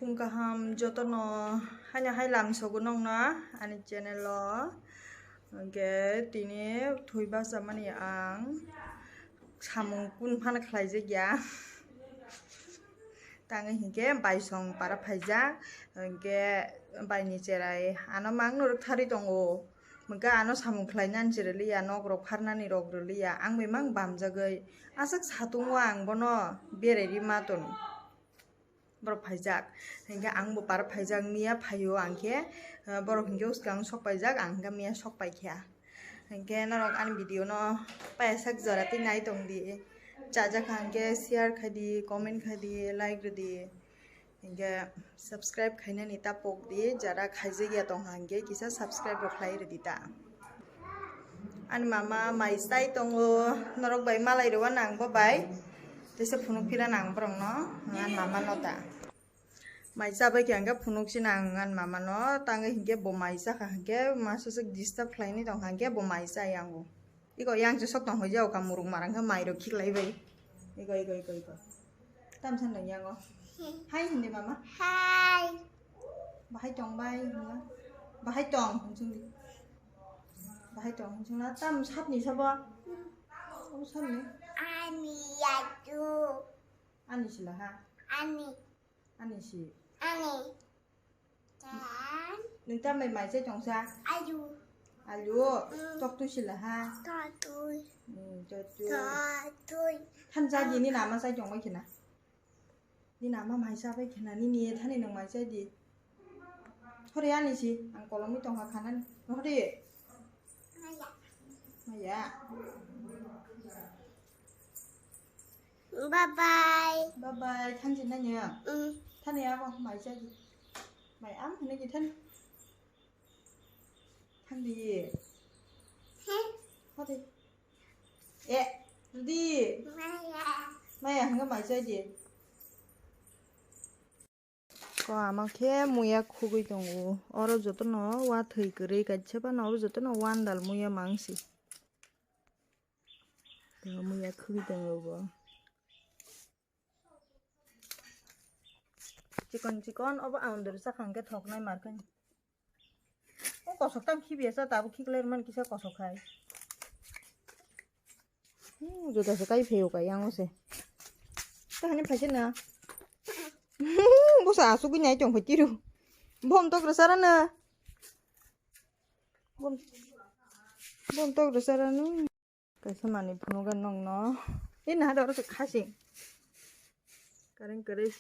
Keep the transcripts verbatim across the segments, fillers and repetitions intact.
Phung kaham jotono haino hai lamsogo nongno ani channel o. Hwnkhe tini thwi bachamani ang samung kun phano khlaijakya. Tangwi hinkhe baisong para phaijak, hinkhe baini cherai ano mang norok thari tongo. Hwnkhe ano samung khlainani cheraliya, nok rok pharnani rok rwliya, ang bai mang bamjagwi. Aswk satungo ang bono berai ri ma tono. Borok phaijak, hinkhe ang bo para phaijak, miya phaio ang khe, eh, borok hinkhe uskang sok paijak, ang hinkhe miya sok paikha. Hinkhe norok ani video no payasak jora twi nai tongdi, chajak hinkhe share khaidi, comment khaidi, like rwdi. Hinkhe subscribe khainani ta pokdi, jara khaijakya tongkha hinkhe kisa subscribe bo khlai rwdi ta. Ani mama mai chai tongo, norok bai malai rwna nang bo bai. Teisa phunuk phira nang borok no, ani mama no ta. Mai chabai khe hinkhe phunuk si nang ani mama no, tangwi hinkhe bo mai chakha hinkhe masa swk disturb khlaini tongkha hinkhe bo mai chai ango. Iko yang chwsok tong hoi jao ka muruk marang khe mai rok khiklai bai. Iko, iko, iko, iko. Tam san nang yango. Hai hindi mama. Hai. Bahai tong bai hinla. Bahai tong hinsung di. Bahai tong hinsung la tam sat ni sabo. Oh sat ni. Ani yatu. Ani sila ha. Ani. Ani si. Ani. Tan. Nung tam bai mai chai tongsa? Alu. Alu. Mm. Tok tui sila ha. Tok tui. Hmm, tok tui. Tok tui. Than cha di ni nama chai tong bai khina. Ni nama mai cha bai khina ni ni thani nung mai chai di. Hore ani si ang kolom ni tong ha khana ni. Hore. Maya. Maya. Bye bye. Bye bye. Thangjin na nya. Mm. Thani abo mai cha di. Mai am hene ki than. Thang di. He. Hadi. E, di. Maya. Maya hanga mai cha di. Ko ama khe muya khugwi tongo. Oro jotono wa thwi kwrwi kaisa phano oro jotono wandal muya mangsi. Tei muya khugwi tongo bo. Chikon chikon obo aunduru sakha hwnkhe thoknai markhe. O kosok tang khibiya sa tabuk khiklai rwmani kisa kosok khai. Hmm, juda se kai phaio kai yang o se. Ta hani phaise na. Bosa asugwi nai tong phai tiru. Bom tok rwsara na. Bom, bom tok rwsara na. Kaisa manwi phunugo nokno. Ei naha de oro se khasing. Kareng kwrwi.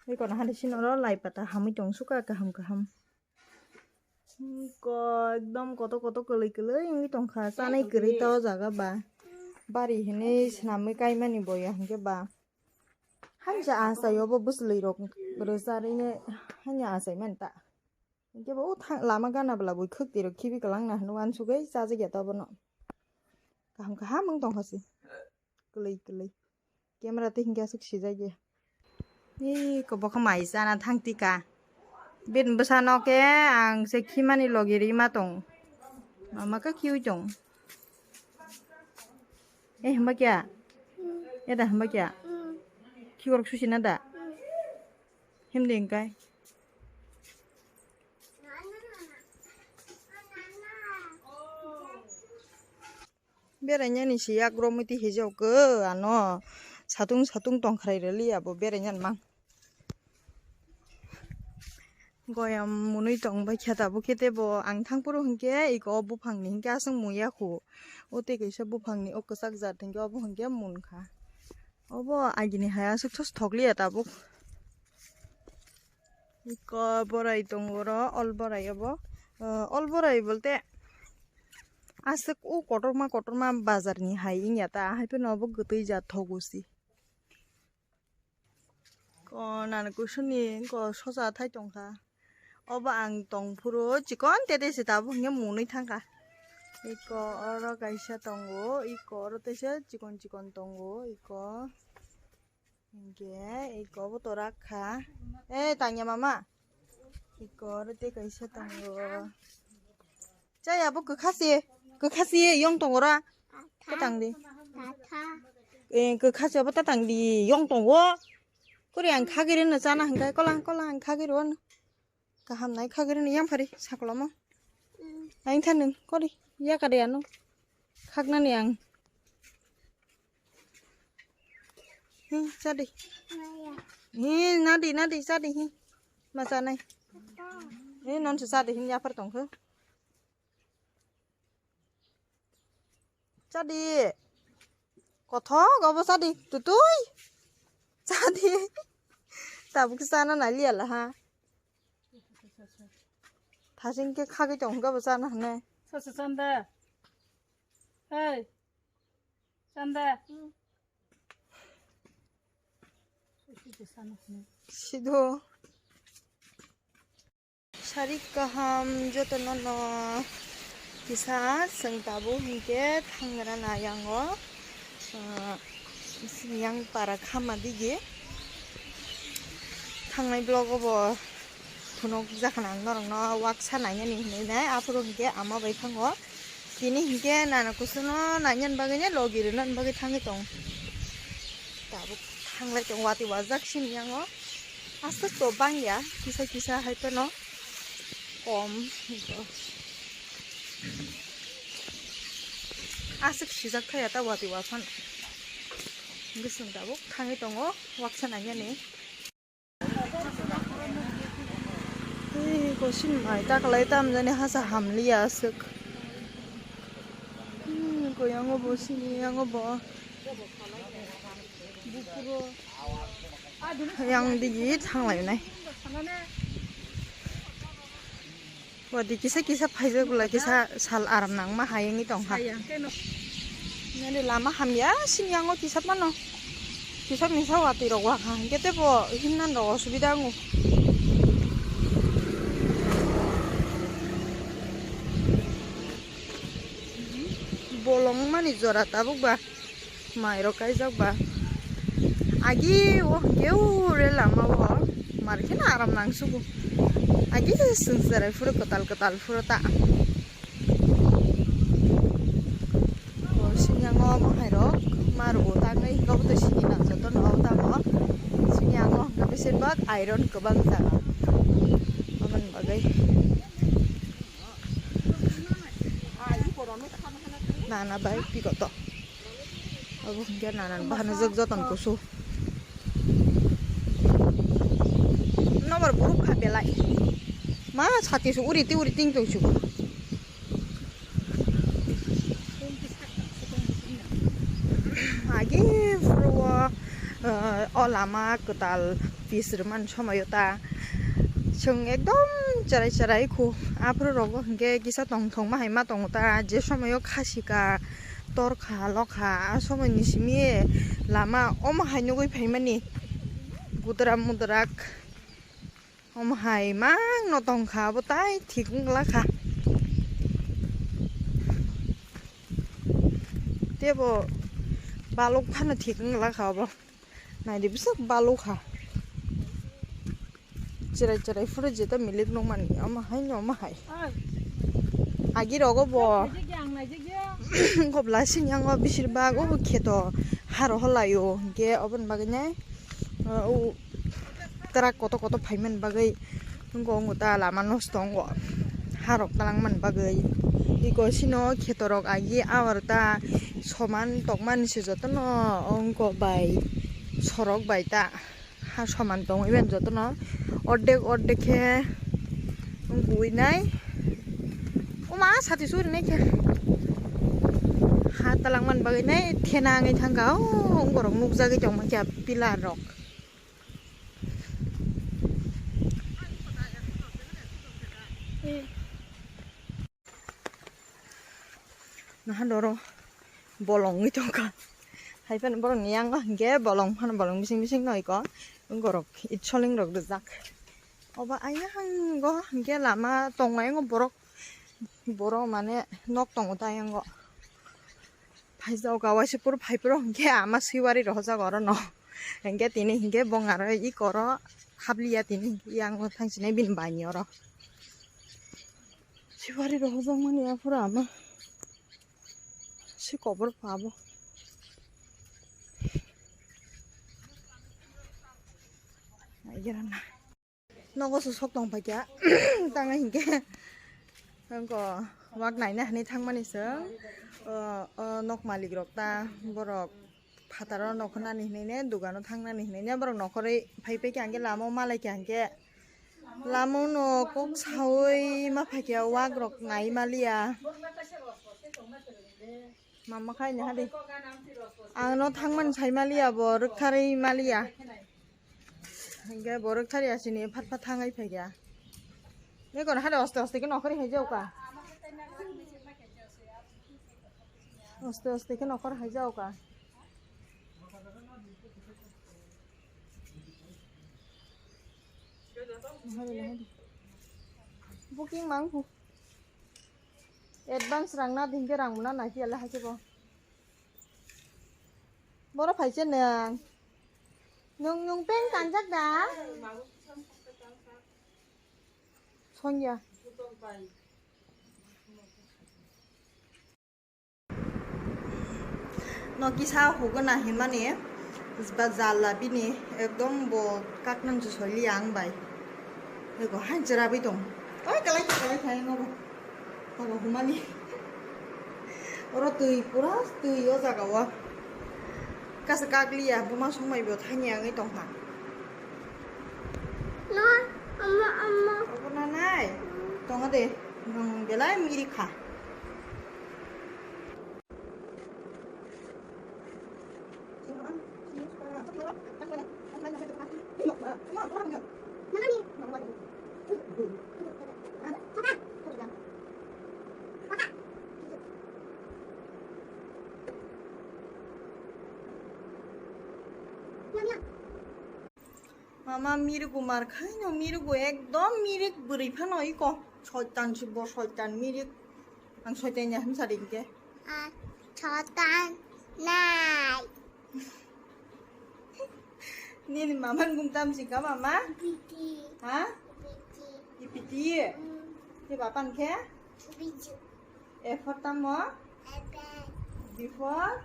Ei kono hade sini oro lai pata hamwi tong suka kaham kaham. Ko ekdom koto koto kwlwi kwlwi wngwi tongkha. Chanai kwrwi ta o jaga ba. Bari hinwi swnamwi kaimani boya hinkhe ba. Haini se achai obo bwswlwi rok rwcharwi haini achai mani ta. Hinkhe bo o thang lama gana bwla bui khwk twi rok khibi kwlangna hinwi uansugwi chajakya ta bono. Kaham kaham wng tongkha se. Kwlwi kwlwi. Camera tei hinkhe aswk sijak ya. Ih, kobo khe mai chana thang tika. Bini bwsano khe ang se khimani logi rima tong. Mama khe khiui tong. Eh, himba kya? Eh, da himba kya? Khikorok susi na da? Himdi hingkai. Berainani se yak romwi twi hijau khe ano satung satung tongkhrai rwliya bo berainani mang. Goyam mwnwi tongbai khe tabuk khe tei bo ang thangphuru hinkhe eko o buphangni hinkhe aswk muya khu. O tei kaisa buphangni o kwchak jat hinkhe obo hinkhe munkha. Obo agini hai aswk thos thokliya tabuk. Eko borai tongo oro, ol borai obo. Ah, ol borai bolte aswk o kotorma kotorma bazar ni hai wngya ta, hai phano obo kwtwi jat thogo se. Ko nana kusuni ko sosa thai tongkha. Obo ang tongphuru chikon tete se tabuk hingke munui thangkha. Eko oro kaisa tongo, eko oro teisa chikon chikon tongo, eko. Hingke eko bo torak kha. Eh, tangya mama. Eko oro tei kaisa tongo. Chaya bo kwkha se, kwkha se yong tongo ra. Tatha. Tatang di. Tatha. Eh, kwkha se bo tatang di yong tongo. Kori ang khagiri no chana hingkai kolang kolang ang khagiri wano. Kaham nai khagiri ni yang phari saklamo. Ang tha nung kori ya kade ano. Khagnani ang. Hmm, sadi. Hi, nadi, nadi, sadi hi. Masa nai. Hi, non su sadi hin ya phar tong kho. Sadi. Kothok obo sadi. Tutui. Sadi. Tabuk sana nai liya la ha. Thasing ke khagwi tong hwnkhe bo chana hwnwi. Sasa chanda. Hey. Chanda. Sido. Sari kaham jotono no kisa chwng tabuk hinkhe thangrana yango. Ah, sini yang para khama digi. Thangnai vlog o bo phunuk jakhana ang norokno waksa nainani hinwi nai, aphuru hinkhe ama bai thango. Tini hinkhe nana kusuno nainani bagwi nai logi rwnani bagwi thangwi tong. Tabuk thanglai tong watwi wajak sini yango. Aswk to bangya kisa kisa hai phano. Kom. Aswk sijak thaya ta watwi wa phano. Bwswng tabuk thangwi tongo waksa nainani. Ei, kosin mai ta kalai tam jani hasa hamliya aswk. Hmm, ko yango bo sini yango bo. Yang digi thanglai nai. Wadi kisa kisa phaijak bwla kisa sal aram nangma hai wngwi tongkha. Nini lama hamya sini yango kisap mano. Kisap ni sa wati rok wakha hwnkhe tebo himnan rok osubida wngo. Bolong mani jora tabuk ba. Mairok kaijak ba. Agi o hwnkhe o re lama o mar kheno aram nangsugo. Agi se chwng cherai phuru kwtal kwtal phuru ta. O sini yango omo hai rok marugo tangwi hingo bo to sini nang joto no tamo. Sini yango hwnkhe besir bak iron kwbang jaga. Aboni bagwi. Nana bai pigoto. Abo hwnkhe nana bahana jwk joton kusu. Nobar buruk kha belai. Ma sati su uri ti uri ting tong su. Agi phuru o, eh, o lama kwtal pis rwmani somoio ta chwng ekdom cherai cherai khu. Aphuru rogo hwnkhe kisa tongthokma hai ma tongo ta, je somoio khasika torkha lokha a somoini simi lama omo hai nugui phaimani gudra mudrak. Omo hai mangno tongkha, abo tai thik wng lakha. Tebo balok phano thik wng lakha obo. Naidi bwswk balok kha. Cherai cherai phuru jeta milik nukmani, omo hai no omo hai. Agi rogo bo. Kobla sini yango bisir bak obo kheto haro holaio, hwnkhe oboni bagwi nai, o, Truck koto koto phaimani bagwi wngkha, wngkha ta lama nosto wngkha, harok talangmani bagwi. Iko sino khetorok agi awar ta soman tongmani se jotono wngkha bai sorok bai ta ha soman tongwi mani jotono ordek ordek khe wngwi nai. Oma sati suri nai khe ha talangmani bagwi nai thena wngwi thangkha o wngorok nukjagwi tongma khe pillar rok. Naha doro bolong wngwi tongkha. Hai phano borokni yango hinkhe bolong phano bolong bising bising no iko. Borok itsoling rok rijak. Obo ayang go hinkhe lama tongo, ayang borok, borok mane nok tongo ta ayang go. Phaijak o kawaisa phuru phai phuru hinkhe ama swiwari rohorjak oro no. Hinkhe tini hinkhe bong aro iko oro habliya tini hinkhe yang thang sinai bini bai ni oro. Swiwari rohorjak mani aphuru ama se kobor pha bo. Nogo se sok tong paikha. Tang hinkhe. Wngko wak naina hinwi thangmani se. O, o nok malik rok ta borok phataro nokho nani hinwi ne dugano thangnani hinwi ne borok nokhorwi phai paikha hinkhe lama o malai kha hinkhe. Lama o no kok saui ma phaikha wak rok nai maliya. Mama khai ni hadi. Ang no thangmani sai maliya bo rwktharwi maliya. Hinkhe bo rwktharwi asini phat phat thangai phaikha. Eko hadi oste oste khe nokhorwi hai jao ka. Oste oste khe nokhorwi hai jao ka. Booking mang phu. Advance rang na dingke rang muna nai phiya le hai khe bo. Boro phaise nwng. Nwng, nwng peng kanjak da? Songya. No kisa huguna himani ba jalla bini ekdom bo kaknang ju soli ang bai. Ego han chera bi tong. Oi kalai kalai khai no bo. Abo humani. Oro twi pura twi o jaga o. Kasa kakliya buma songmai bo thani ang tong ha. No, amma, amma. Abo na nai. Tongo de. Nong belai miri kha. Mama mirik bo mar khai no, mirik bo ekdom mirik bwrwi phano iko soitan si bo soitan mirik. Ang soitan ya hwnsa ring khe. Ah, soitan nai. Nini mama ni bung tam si ka mama? Ipiti. Ha? Ipiti. Ipiti. Hmm. Te bapan khe? Biju. A for tamo? Apple. B for?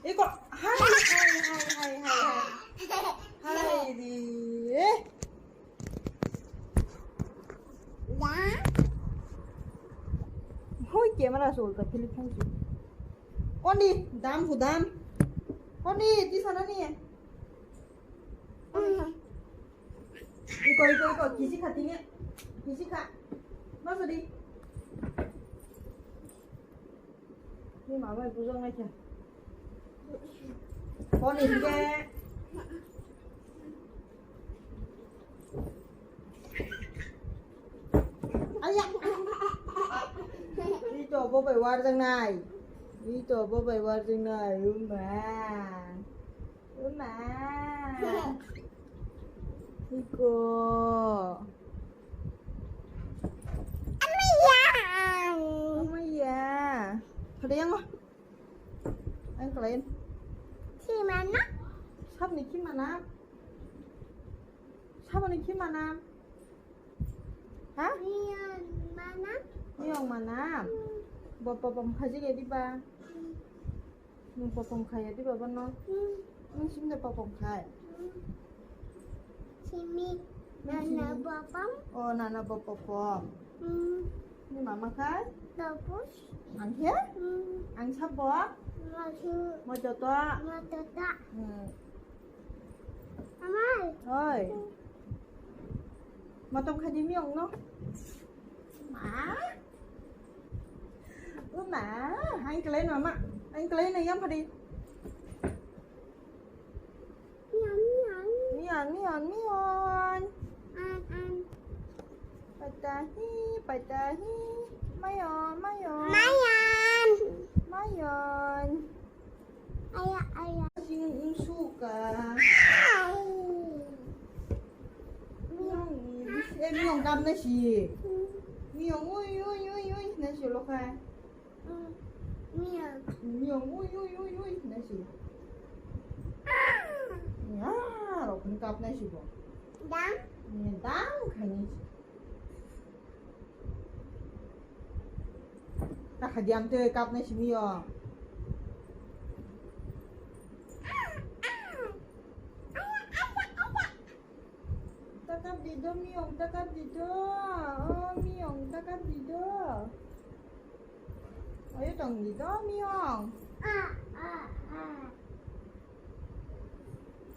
Iko, hai, hai, hai, hai, hai, hai. Hai, di. Ya. Hui, camera sulta, Philip Hansu. Kondi, dam, hudam. Kondi, di sana ni. Kondi. Iko, iko, iko, kisi kha tini. Kisi kha. Masuk di. Ni mama bujang aja. Kondi, hingke. Aya. Ito, bobai warjang nai. Ito, bobai warjang nai. Uma. Uma. Iko. Amaya. Amaya. Pada yang. Ang kelain. Kimana? Sab ni kimana? Sab ni kimana? Ha? Miyong mana? Miyong mana? Hmm. Bo popom khaji gedi ba. Hmm. Nung popom khaya di baba no? Hmm. Nung simde popom khai. Hmm. Simi. Nung nana simi. Bopom. Oh, nana bopopom. Hmm. Ni mama khai? Tapos. Ang khe? Hmm. Ang sabo? Masu. Mojoto. Mojoto. Hmm. Amai. Oi. Matom khai di miyong no. Ma. Uma, ang kelai no ma. Ang kelai no yang padi. Mian, mian. Mian, mian, mian. An, an. Patahi, patahi. Mayon, mayon. Mayon. Mayon. Aya, aya. Sing suka. Ai. Miyong, eh, miyong kap na si. Miyong, ui, ui, ui, ui, na si lo kha. Mm, miyong. Miyong, ui, ui, ui, ui, na si. Ah. Ya, lo kap na si bo. Dam. Ni dam kha ni si. Kakha diam tei kapnai simi yo. Takap di do, Miyong, takap di do. Oh, Miyong, takap di do. Ayo tong di do, Miyong.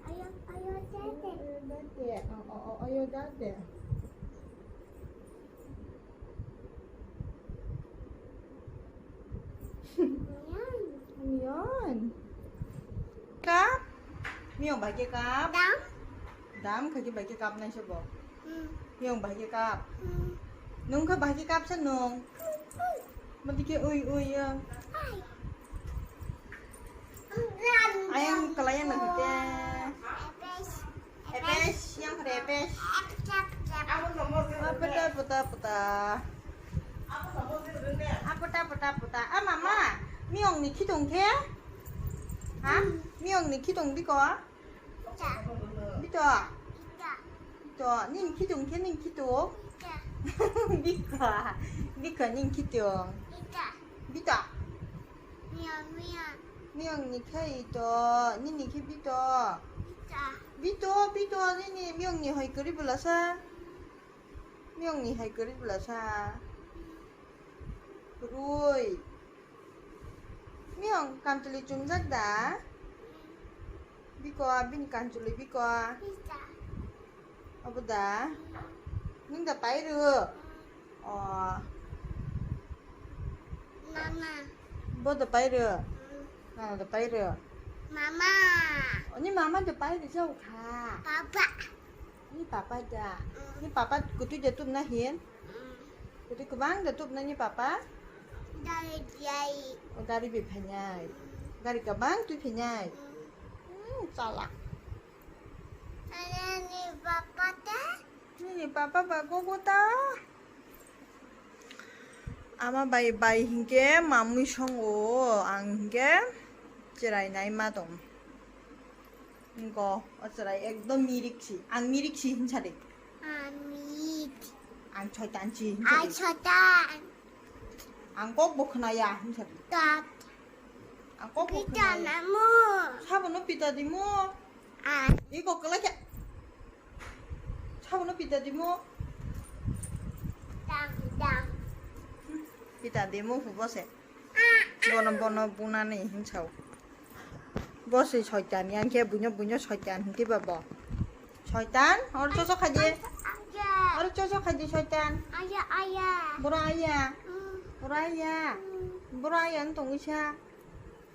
Ayo, ayo, date. Ayo, date. Oh, oh, oh, ayo, date. Miyan. Kap? Miyong bai khe kap? Dam. Dam kha khe bai khe kap nai se bo. Hmm. Miyong bai khe kap. Hmm. Nung kha bai khe kap sa nung. Hmm. Mati khe ui ui ya. Ai. Ayang kalai yang lagi teh. Epes. Epes, yang kore epes. Epes, epes. Ah, puta, puta, puta. Ah, puta, puta, puta. Ah, mama, miyong ni khitung khe? Ha? Miyong ni khitung biko? Bito? Bito, ning khitung khe ning khitung? Biko, biko ning khitung. Bito? Miyong, miyong. Miyong ni khe ito, nini khe bito. Bito. Bito, bito, nini miyong ni hai kwrwi bwlasa. Miyong ni hai kwrwi bwlasa. Rui. Miyong kanchwlwi chumjak da? Biko, bini kanchwlwi biko. Bito. Abo da? Nung da pai rw? O. Mama. Bo da pai rw? Mm. Nana da pai rw? Mama. Oni mama da pai rw jau kha. Papa. Ni papa da. Mm. Ni papa kutui da tup na hin? Mm. Kutui kwbang da tup na ni papa? Gari jai. O gari bi phainai. Mm. Gari kwbang tui phainai. Mm. Hmm, chalak. Ani papa ta? Nini papa ba gogo ta? Ama bai, bai hinkhe mamui songo, ang hinkhe chwrai nai ma tong. Niko, o chwrai ekdom mirik si, ang mirik si hinsa de. Amit. Ang soitan si hinsa de. Ai soitan. Ang kok bo khwnaya hinsa de. Tat. Ang kok bo khwnaya. Pita namu. Sabono pita dimu. Ah. Iko kwlai khe. Sabono pita dimu. Dang, dang. Pita dimu hubo se. Ah, ah. Bono, bono bunani hinsao. Bo se soitan, yang khe buino, buino soitan hinti ba bo. Soitan, or choso khaidi. Aya. Or choso khaidi soitan. Aya, aya. Boro aya. Mm. Boro aya. Mm. Boro aya wng tongwi sa.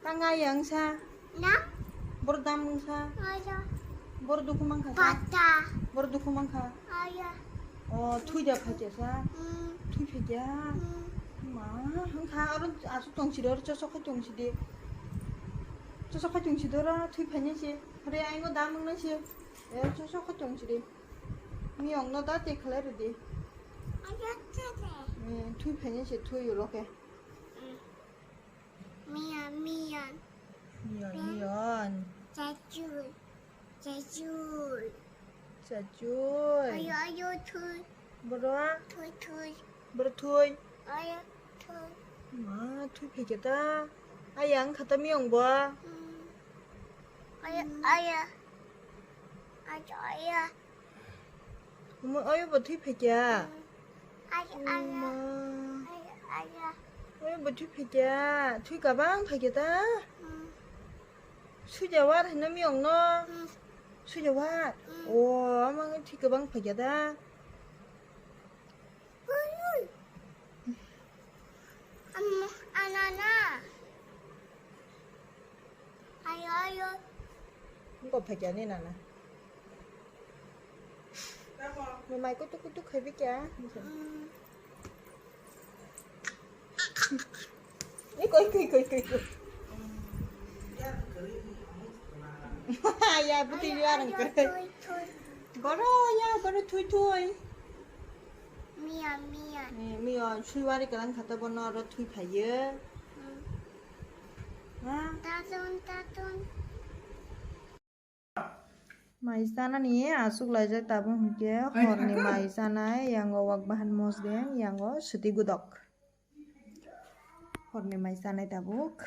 Tang aya wngsa. Na? Bor dam wngsa. Aya. Bor dukhu mankha sa. Pata. Bor dukhu mankha. Aya. O, thui da phaikya sa. Mm. Thui phaikya. Mm. Ma, wngkha aro aswk tongsi de, aro chosok khai tongsi de. Chosok khai tongsi de ro, thui phainai se. Hore aingo dam wngnai se. E, chosok khai tongsi de. Miyong no da te khlai rw di. Aya, tete. E, thui phainai se, thui ulo khe. Mm. Miyan, miyan. Miyan, miyan. Chachul. Chachul. Chachul. Ayo, ayo, thui. Boro? Thui, thui. Boro thui. Ayo, thui. Ma, thui phaikya ta. Aya wngkha ta miyong bo. Hmm. Ayo, ayo. Ayo, ayo. Omo, oyo bo thui phaikya? Aya, aya. Oma. Aya, aya. Oyo bo thui phaikya? Thui kabang phaikya ta? Mm. Suja war hino miyong no? Mm. Suja war? Mm. O, ama thwi kabang phaikya ta? Ama, anana. Ayo, ayo. Engko phaikya ni nana. Bo mai kutuk kutuk khai bikya. Mm. Iko, iko, iko, iko, iko. Ya, buti ya nang kere. Thui, thui. Boro ya, boro thui, thui. Miya, miya. Eh, miya, suiwari kalang khata bono aro thui phaiyo. Hmm. Ha? Tatun, tatun. Mai chanani aswk laijak tabuk hwnkhe horni mai chanai, yango wak bahan mosdeng, yango swtwi godok. Horni mai chanai tabuk.